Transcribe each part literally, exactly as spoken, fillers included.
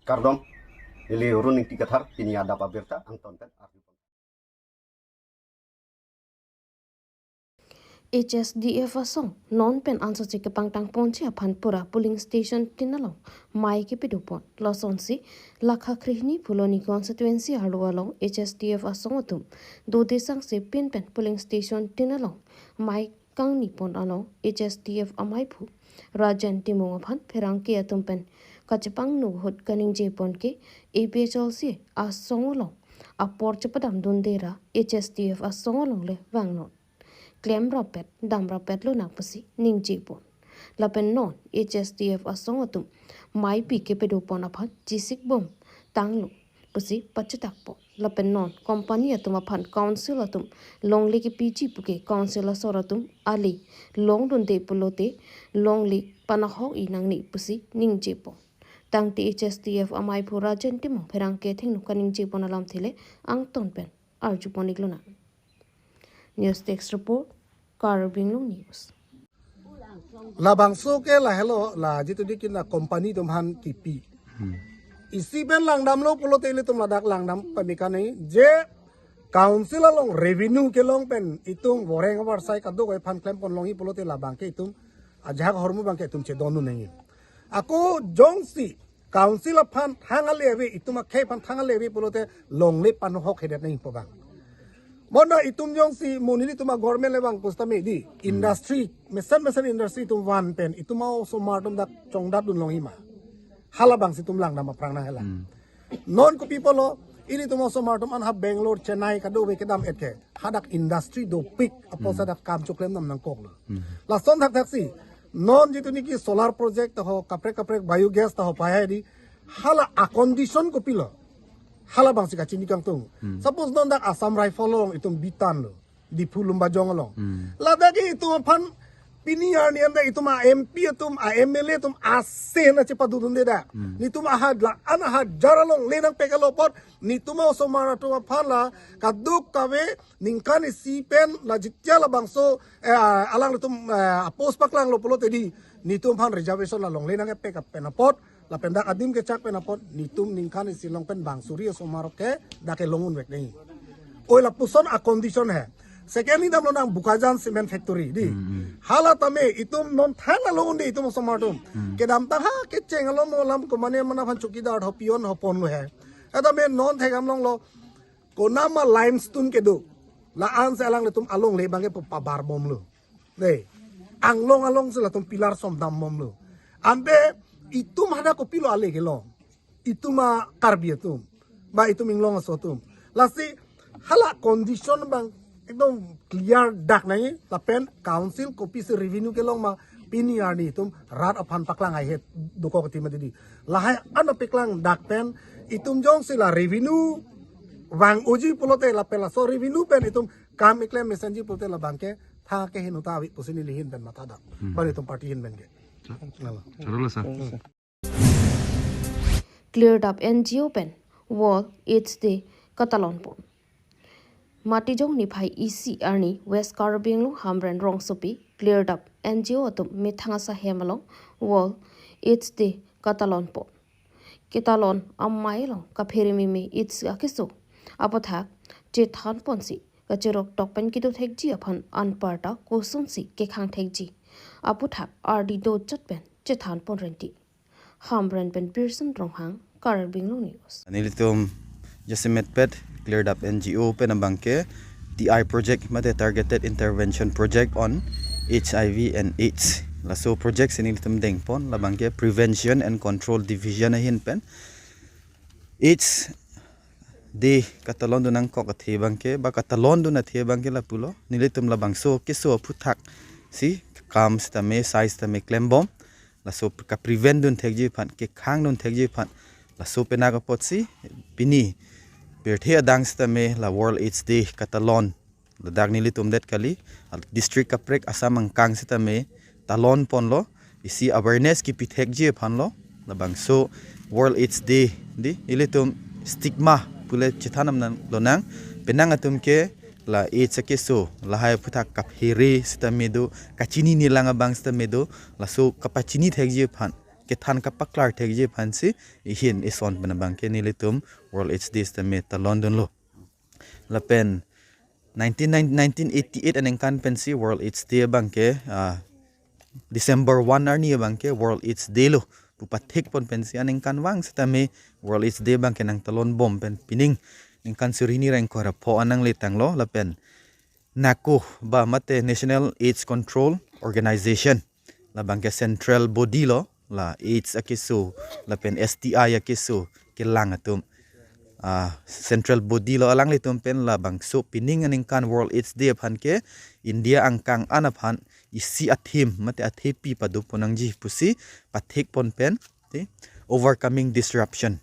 Kardom, neli Run Ingti Kathar, pini adap abirta angton pen arju. H S D F asong non pen ansoche kepangtang ponji aphan pura polling station tin along mei kepedo pon. Lasonsi lakha krehini Phuloni constituency arlo along H S D F asong atum dode sangse pin pen polling station tin along mei kangni pon along H S D F amaiphu Rajen Timung aphan pherangke atum pen kachepangno ahut kaningje pon ke A P H L C asong along apor chepadam dunde ra H S D F asong along le vangnon. Klem rapet, dam rapet lonang pusi ningje pon. Lapen non H S D F asong atum mei pi kepedo pon aphan chisik bom tanglo pusi pachitak pon. Lapen non company atum aphan council atum longle kepiji puke council asor atum ale longdunde pulote longle panahok-i nangne pusi ningje pon. Tangte H S D F amaiphu Rajen Timung pherangke athengno kaningje pon alamthe le angton pen arju pon-ik lonang. News Desk Report, Karbi Anglong News. Labangso ke lahelo la jitu di kin la company atum aphan kipi. Isi pen langdamlo pulote ilitum ladak langdam pamikane je council along revenue kelong pen itum voreng avarsai kadokave aphan klem pon longji pulote labang ke itum ajahak ahormu abang ke itum chedon un nangji. Ako jongsi council aphan thang ale ave, itum akhei aphan thang ale ave pulote longle panahok hedet nangji pu abang. Bonta itum jongsi monit itum a-government le vang pusitame di industry, mesen mesen industry itum van pen itum a-osomar atum dak chongdat dun longji ma. Halabangsi itum langdam aphrang nang hela. Non kopi pulo, ilitum osomar atum an ha Bangalore, Chennai kadokave kedam-et ke hadak industry dopik apotsi dak kam choklem dam nangkoklo. Lason thakthaksi non jitu niki solar project ta ho, kaprek kaprek biogas ta ho pahai di, hala a-condition kopilo, halabangsi kachini kangtung. Suppose non dak Assam Rifle along itum bitan lo, Diphu Lumbajong along. Ladak ke itum aphan pini arni anda itum a-M P atum, a-M L A atum asen ache padudunde dak. Nitum ahad la an ahad jar along le nangpek alo apot nitum osomar atum aphan la kadokave ningkan isi pen la jitya labangso, eh, alanglitum, eh, a-post paklanglo pulote di nitum aphan reservation la longle nangkepek pen apot lapen dak adim kechak pen apot nitum ningkan isi along pen bang suri osomar ke dak kelong unvek nangji. Oi lapuson a-condition he. Secondly damlonang Bokajan Cement Factory di. Hala tame itum non thang along unde itum osomar atum. Kedamtang ha kecheng along mo alam komane mana aphan chowkidar ho, peon ho ponlo he. Tame non thekdam longlo konama limestone kedo. La-ansi alanglitum alongle abang ke pu pabar bomlo. Dei. Anglong alongsi latum pillar som dam bomlo. Ante itum hadak kopilo ale kelong. Itum a-Karbi atum. Ba itum inglong aso atum. Lasi hala condition abang ekdom clear dak nangji lapen council kopisi revenue kelong ma pini arni itum rat aphan paklang haihet dokok ti ma di. Lahai an paklang dak pen itum jongsi la revenue vang unji pulote lapen laso revenue pen itum kam keklem mesenji pulote labang ke tha ke hin uta ave pusi neli ahin pen matha dak. Bang itum party ahin pen ke. Chalo. Chalo la sa. Cleared Up N G O pen World AIDS Day katalon pon. Matijong niphai isi arni West Karbi Anglong Hamren rongsopi Cleared Up N G O atum methang asahem along World AIDS Day katalon pon. Ketalon amei along kaphere meme AIDS akeso aputhak chethan ponsi kacherok tok pen kedo thekji aphan anparta kosonsi kekhang thekji aputhak ardi dojat pen chethan pon renti. Hamren pen Pearson Ronghang, Karbi Anglong News. Nelitum jasemet pet Cleared Up N G O pen abang ke T I project mate Targeted Intervention Project on H I V and AIDS. Laso project si nelitum dengpon labang ke Prevention and Control Division ahin pen AIDS Day katalon dun nangkok athe abang ke ba katalon dun athe abang ke lapulo. Nelitum labangso keso aputhak si kam sitame sai sitame klembom. Laso ka-prevent dun thekji aphan, kekhang dun thekji aphan. Laso penang apotsi pini pirthe adang sitame la World AIDS Day katalon. Ladak nelitum det kali, district kaprek Assam angkang sitame talon ponlo, isi awareness kipi thekji aphanlo. Labangso World AIDS Day di, ilitum stigma pule chethan nam nang lonang, penang atum ke la AIDS akeso, lahai aputhak kaphere sitame do, kachinine lang abang sitame do, laso kapachini thekji aphan kethan kapaklar thekji aphansi ihin ison pen abangke nelitum World AIDS Day sitame talon dunlo. Lapen nineteen, nineteen eighty-eight aningkan pensi World AIDS Day abangke, ah, December one arni abangke World AIDS Day lo pu pathekpon pensi aningkanvang sitame World AIDS Day abangke nangtalon bom pen pining ningkan suri hini ra ingkoi ra pho an nangle tanglo. Lapen NACO ba mate National AIDS Control Organization, labangke central body lo, la AIDS akeso lapen S T I akeso kelang atum, ah, central body lo. Alanglitum pen labangso pining aningkan World AIDS Day aphan ke India angkang an aphan isi a-theme mate athepi padopon nangji pusi pathekpon pen, te, overcoming disruption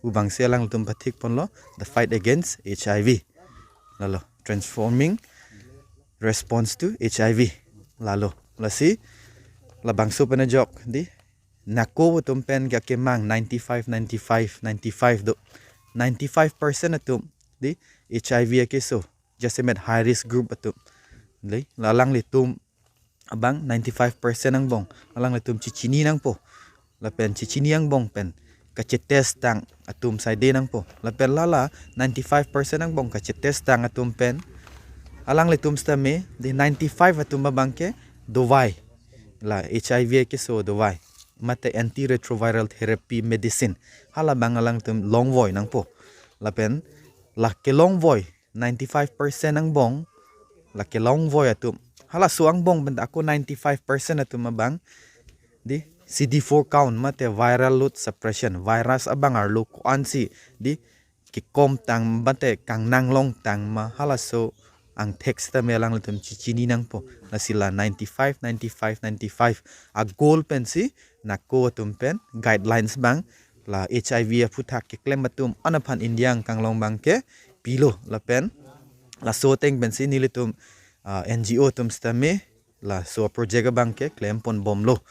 pu abangsi alanglitum pathekponlo, the fight against H I V. Lalo, transforming response to H I V. Lalo, lasi labangso pen ajok, te, NACO atum pen ke akemang ninety-five, ninety-five, ninety-five do. Ninety-five percent atum, te, H I V akeso, jasemet high risk group atum. Le, la alanglitum abang ninety-five percent angbong alanglitum chechini nangpo. Lapen chechini angbong pen kachetest tang atum saide nangpo. Lapen lala ninety-five percent angbong kachetest tang atum pen alanglitum sitame, te, ninety-five atum abangke dovai, la H I V akeso dovai mate antiretroviral therapy medicine, halabang alangtum longvoi nangpo. Lapen la kelongvoi ninety-five percent angbong, la kelongvoi atum, halaso angbong pen ako ninety-five percent atum abang, te, C D four count mate viral load suppression, virus abang arlo ko-ansi, te, kekom tang mate kangnang long tang ma, halaso angthek sitame alanglitum chechini nangpo. Lasi la ninety-five, ninety-five, ninety-five a-goal pensi NACO atum pen guidelines abang, la H I V aphuthak keklem atum an aphan India angkang along abangke pilo. Lapen laso ateng pensi nelitum, ah, N G O atum sitame laso project abangke klempon bomlo.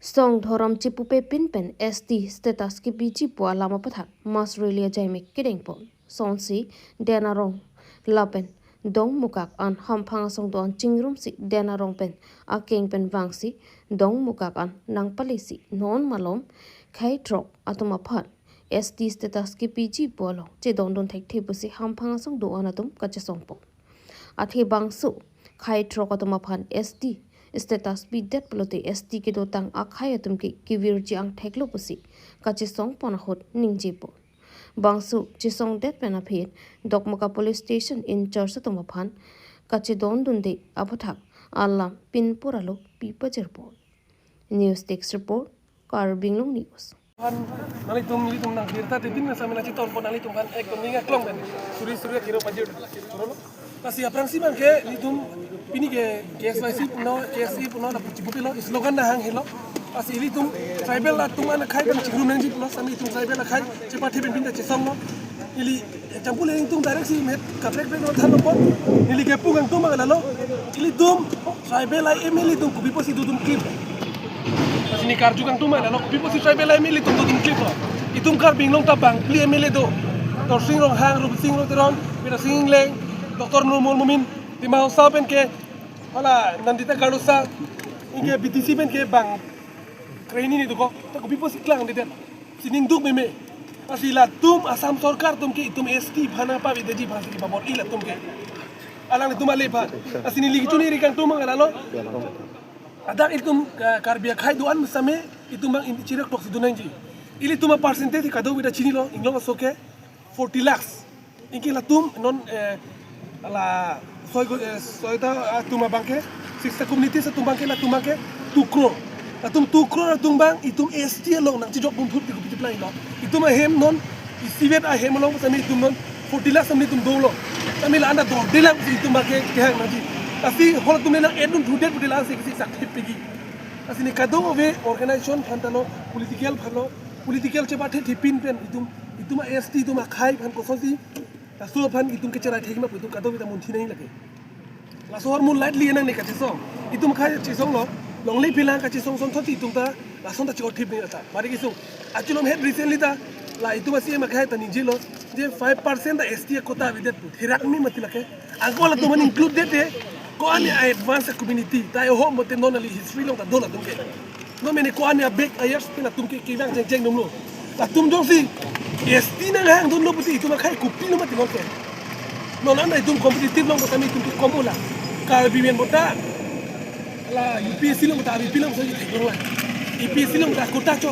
Song dhorom chipupe pin pen S T status kepiji pu alam apathak mass rally ajaime kedengpon. Sonsi Den Arong lapen Dongmukak an hamphang asong do-an chingrumsi Den Arong pen akeng pen vangsi Dongmukak an nangpalesi non malom khei throk atum aphan S T status kepiji pu along chedondun thekthe pusi hamphang asong do-an atum kachesongpon. Athe bangso khei throk atum aphan S T status pidet pulote S T kedotang akhei atum ke kevirji angtheklo pusi kachesongpon ahut ningjepon. Bangso chesongdet pen aphi Dokmoka Police Station in-charge atum aphan kachedondunde aputhak alam pinpur alo pipajirpon. News Desk Report, Karbi Anglong News. Aphan nanglitum, nelitum nang birta te bin na samina chiton pon nanglitum aphan ekdom ning aklong pen suri suri akhiro pajir. Lasi aphrangsi abangke nelitum pini ke K S Y C puno, K S A puno, na puchi puti lo, slogan dah hang helo. Lasi nelitum tribal atum an akhei pen chingrum nangji pulo, sami nelitum tribal akhei chepathe pen bin ta chesonglo. Ili champul nelitum direct si met kaprek prek lo thanlo pon. Ili kepu kangtum abang lalo. Nelitum tribal a M L A atum kopi pusi dodun klip. Lasi neli karju kangtum abang lalo, kopi pusi tribal a M L A atum dodun kliplo. Itum Karbi Anglong ta bangphli M L A do. Torsing Ronghang, Rupsing Teron, Bidasing Engleng, Doctor Nurmol Momin, Dima Hasao pen ke, hala Nandita Kharosa, anke B T C pen ke bang kreni ni duko. Ta kopi pusi klangdedet. Sining duk meme. Lasi latum Assam sorkar atum ke itum S T aphan apa bidetji aphansi kebabor-i latum ke. Alanglitum ale aphan. Lasi neli kechuniri kangtum abang lalo. Ladak itum, eh, Karbi akhei do-an same itum abang in chirek tok si do nangji. Ilitum a-percentage kadokave ta chinilo, inglong aso ke forty lakhs. Anke latum non, eh, hala soi go, eh, soita atum abangke, sixta communities atum abangke, latum abangke two crore. Latum two crore atum abang itum S T along nangchejok bom thut di kopi plai lo. Itum ahem non, isivet ahem along sami itum non forty lakhs sami itum dolo. Sami la anda dorde lang si itum abangke kehang nangji. Lasi hol atum le nang edun thudet pudi la si kisi sak thip pegi. Lasi neli kadokave organization aphan ta lo, political aphan lo, political chepathe thepin pen itum, itum a-S T itum akhei aphan kosonsi laso aphan itum kecherai thekji ma pu itum kadokave ta munthi nangji lake. Laso ahormu lightly nang ne kachesong. Itum akhei chesonglo, longle pilang kachesong ason thot itum ta lason ta chikor thip nangji lata. Mari kesung. Achelom het recently ta la itum a-C M akhei ta ningjelo, je five percent ta S T a-quota avedet pu. Therak mi mati lake. Angko latum an include det te. Ko-an a-advance community, ta ho mote non kali history along ta do latum ke. Non mene ko-an a-backward pen latum ke kevang jeng jeng dun lo. Latum jongsi S T nanghang dun lo pute itum akhai kopilo mati non ke. Non an itum competitive along bota itum ke kom lo. Karbi men bota la U P S C along bota, U P along bota itum la. U P S C along bota quota cho.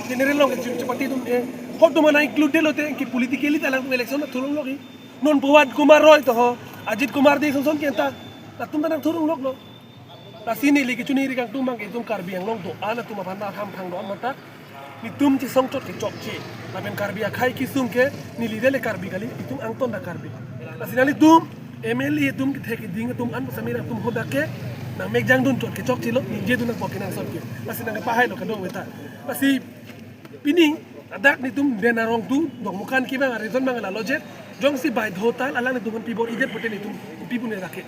General along ke chepate itum ke. Hot do mana include lote ke politically ta lang election na thurung lo ke. Non Pawar Kumar Roy to ho, Ajit Kumar Dey sonson ke anta, latum ta nangthurung lok lo. Lasi neli kechini ri kangtung abang ke itum Karbi Anglong do-an atum aphan ta hamphang do-an mata. Netum chesong chot ke chokche. Lapen Karbi akhai kesung ke neli dele Karbi kali, itum angton ta Karbi. Lasi nanglitum M L A atum kethek keding atum an sami atum hodak ke nangmekjang dun chot ke chokche lo, ningje dun nangpo kenangsot ke. Lasi nangkepahai lo kadokave ta. Lasi pini ladak netum den arong tu dongmukan kevang areson abang lalo je, jongsi bai dhotal alanglitum aphan pibor-idet pute netum pi pune lake.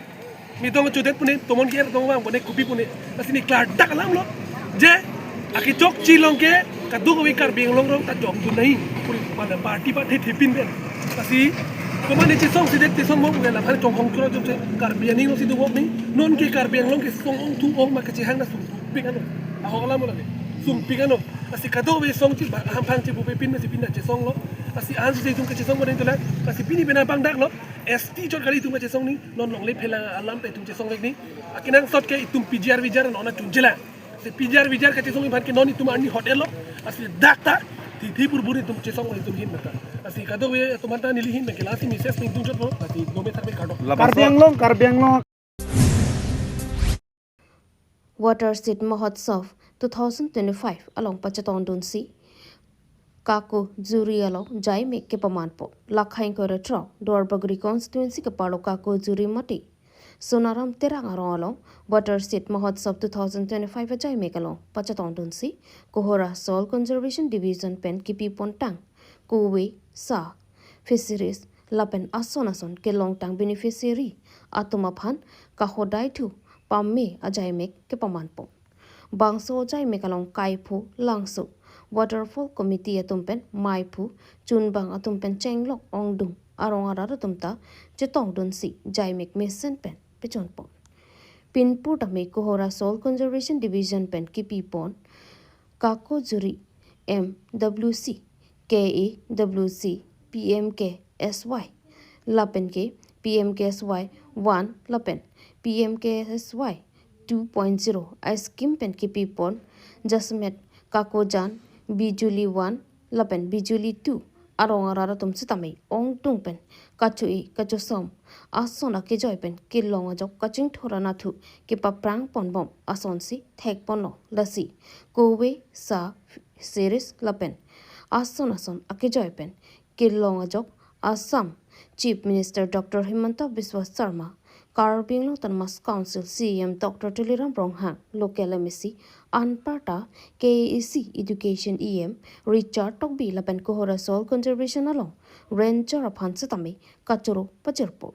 Mitong chodet pune, tomon ke tomon abang pune kopi pune. Lasi ne klardak alam lo je, akechokche along ke kadokave Karbi Anglong arong ta jok dun nai. Puri pada party pa the thepin pen. Lasi komat ne chesongsedet chesong mo ke la phar chongkhong chura jok che Karbi aning alongsi dovok ni. Non ke Karbi Anglong ke song ong thu ong ma kechehang na sungpik ano. Aho alam lo lake. Sungpik ano. Lasi kadokave song che ba hamphang che bupe pin masi pin ta chesong lo. Lasi ansi itum kechesong bodeng tulang. Lasi pini pena bangdak lo. S T chot kali itum kechesong ni, non longle phelang alam ta itum chesong vek ni. Akenangsot ke itum P G R V G R non na chunjela. Lasi P G R V G R kechesong abang ke non itum arni hot elo. Lasi dak ta thi thi pur pur itum chesong itum hin mata. Lasi kadokave atum anta neli hin mekela si message ping tung chot lo. Lasi dome thar me kardom. Labangso Karbi Anglong, Karbi Anglong. Watershed Mahotsav two thousand twenty-five along pachetong dunsi Kako Juri along jaimek kepamanpo. Lakhai ingkoi ra throk Duarbagori constituency keparlo Kako Juri mate Sonaram Terang arong along Watershed Mahotsav two thousand twenty-five ajaimek along pachetong dunsi Kohora Soil Conservation Division pen kipi pontang kove, sa, fisheries lapen ason ason kelongtang beneficiary atum aphan kahodai thu pame ajaimek kepamanpo. Bangso ajaimek along kaiphu langso, waterfall committee atum pen maiphu, chunbang atum pen chenglok ongdung arong arat atum ta chetong dunsi jaimek mesen pen pechonpon. Pinpur tame Kohora Soil Conservation Division pen kipi pon Kako Juri M W C, K A W C, P M K S Y, lapen ke P M K S Y one lapen P M K S Y two point zero a-scheme pen kipi pon jasemet Kakojan, Bijuli one lapen Bijuli two arong arat atum sitame ongdung pen kacho-e kachosom ason akejoi pen kelong ajok kachingthur anatthu kepaprang ponbom asonsi thek ponlo. Lasi kove, sa, fisheries lapen ason ason akejoi pen kelong ajok Assam Chief Minister Doctor Himanta Biswa Sarma, Karbi Anglong Autonomous Council C E M Doctor Tuliram Ronghang, local M A C, anparta K A A C Education E M Richard Tokbi lapen Kohora Soil Conservation along ranger aphan sitame kachoro pajirpo.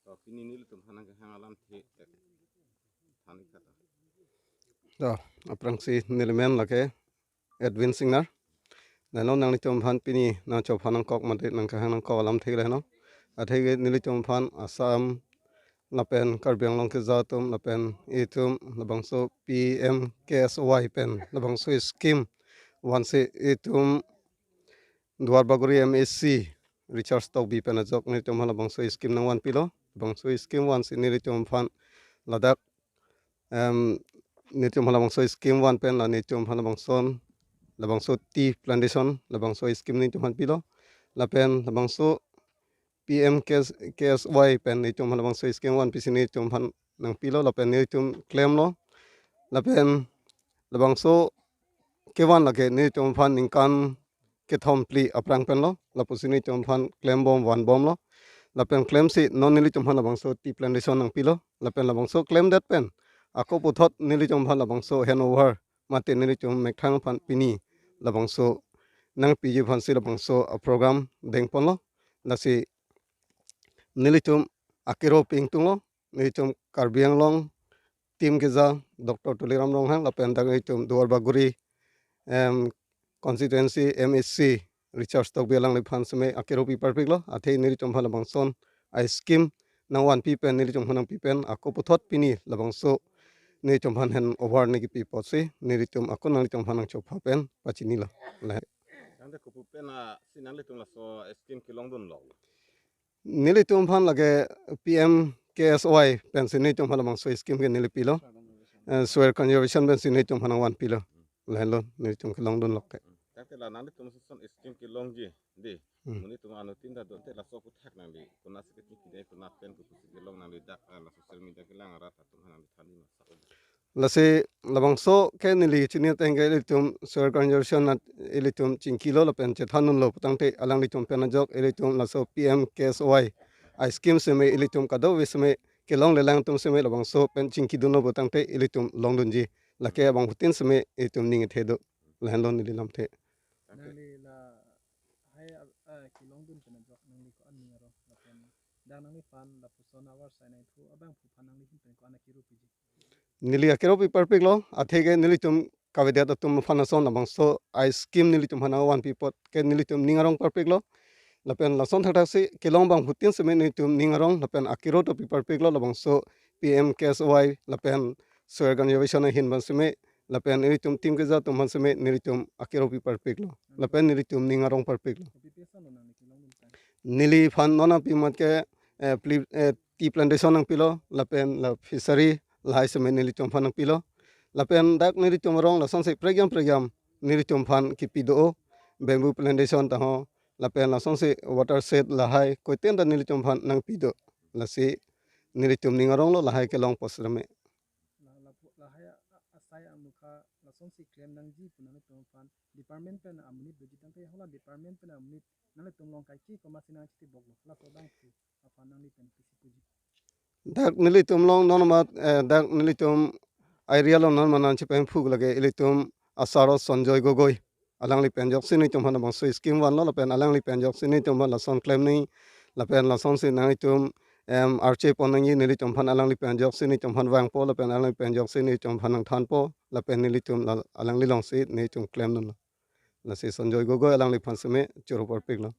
To, pini nelitum aphan nangkehang alamthe, eh, than ik tha. To, aphrangsi neli men lake Edwin Singnar. Nano nanglitum aphan pini nangchophan nangkok mate nangkehang nangkok alamthe le no. Athe ke nelitum aphan Assam lapen Karbi Anglong keja atum lapen itum labangso P M K S Y pen labangso scheme vansi itum Duarbagori M A C Richard Tokbi pen ajok nelitum aphan labangso scheme nangvanpilo. Labangso scheme vansi nelitum aphan ladak, em, nelitum aphan labangso scheme van pen la nelitum aphan labangson, labangso tea plantation, labangso scheme nelitum aphan pilo. Lapen labangso P M K S, K S Y pen nelitum aphan labangso scheme van pisi nelitum aphan nangpilo, lapen nelitum klemlo. Lapen labangso kevan lake nelitum aphan ningkan kethom phli aphrang penlo, lapusi nelitum aphan klembom vanbomlo. Lapen klemsi non nelitum aphan labangso tea plantation nangpilo. Lapen labangso klemdet pen ako puthot nelitum aphan labangso handover mate nelitum methang aphan pini labangso nangpiji aphansi labangso a-program dengponlo. Lasi nelitum akero pingtunglo, nelitum Karbi Anglong team keja Doctor Tuliram Ronghang lapen dak nelitum Duarbagori, em, constituency M A C Richard Tokbi alangliphan seme akero pi parpiklo, athe nelitum aphan labangson a-scheme nangvanpi pen, nelitum aphan nangpi pen, ako puthot pini labangso nelitum aphan handover nangkipi apotsi nelitum ako nanglitum aphan nangchopha pen pachinilo. Lahai. Tangte kopu pen, ah, si nanglitum laso scheme kelongdunlo? Nelitum aphan lake P M K S Y pensi nelitum aphan labangso scheme ke neli pilo. Eh, soil conservation pensi nelitum aphan nangvanpilo. Lahenlo nelitum kelongdunlo ke. Tangte la nanglitum lason scheme kelongji, dei. Hmm. Monit atum anuttin ta do, tangte laso aphuthak nangli konatsi kachingki dei, konat pen kopusi kelong nangli dak, ah, la social media kelang arat atum aphan nangli thanji ma, sako. Lasi labangso ke neli chini ateng ke ilitum soil conservation nat ilitum chingkilo lapen chethandunlo putangte alanglitum pen ajok ilitum laso P M K S Y a-scheme seme ilitum kadokave seme kelonglelang atum seme labangso pen chingkidunlo putangte ilitum longdunji. Lake abangphutin seme ilitum ning kethe do. Lahenlo neli lamthe. Nangli lahai, ah, ah, kelongdun pen ajok nangli ko-an ning arong lapen dak nangliphan lapuson avarsai nangthu abangphu aphan nangli ahin pen ko-an akero piji? Neli akero pi parpiklo, atheke nelitum kavedet atum aphan ason labangso a-scheme nelitum aphan nangvanpi apot ke nelitum ning arong parpiklo. Lapen lason thakthaksi kelong abangphutin seme nelitum ning arong lapen akero ta pi parpiklo, labangso P M K S Y lapen soil conservation ahin pen seme lapen nelitum team keja atum aphan seme nelitum akero pi parpiklo. Lapen nelitum ning arong parpiklo. Kopi pi ason lo nangli kelongdun tang? Neliphan non api mat ke, eh, pli-, eh, tea plantation nangpilo, lapen la fishery, lahai seme nelitum aphan nangpilo. Lapen dak nelitum arong lasonsi prekjam prekjam nelitum aphan kipi do, bamboo plantation taho, lapen lasonsi watershed lahai koiten ta nelitum aphan nangpi do. Lasi nelitum ning aronglo lahai kelong apot seme. La, la, lahai a, a, asai anokha lasonsi klem nangji pu nanglitum aphan department pen amonit doji tangte hala department pen amonit nanglitum along kaike komatsi nangchitiboklo, laso abangphu aphan nangli pen pisi puji? Dak nelitum along non amat, eh, dak nelitum area along non amat nangchipangphuk lake ilitum asaro Sanjoy Gogoi. Alangli pen ajoksi nelitum aphan labangso scheme vanlo lapen alangli pen ajoksi nelitum aphan lason klem nangji lapen lasonsi nanglitum, em, arche pon nangji nelitum aphan alangli pen ajoksi nelitum aphan vangpo lapen alangli pen ajoksi nelitum aphan nangthanpo lapen nelitum la, alangli alongsi nelitum klemdunlo. Lasi Sanjoy Gogoi alangliphan seme choro parpiklo.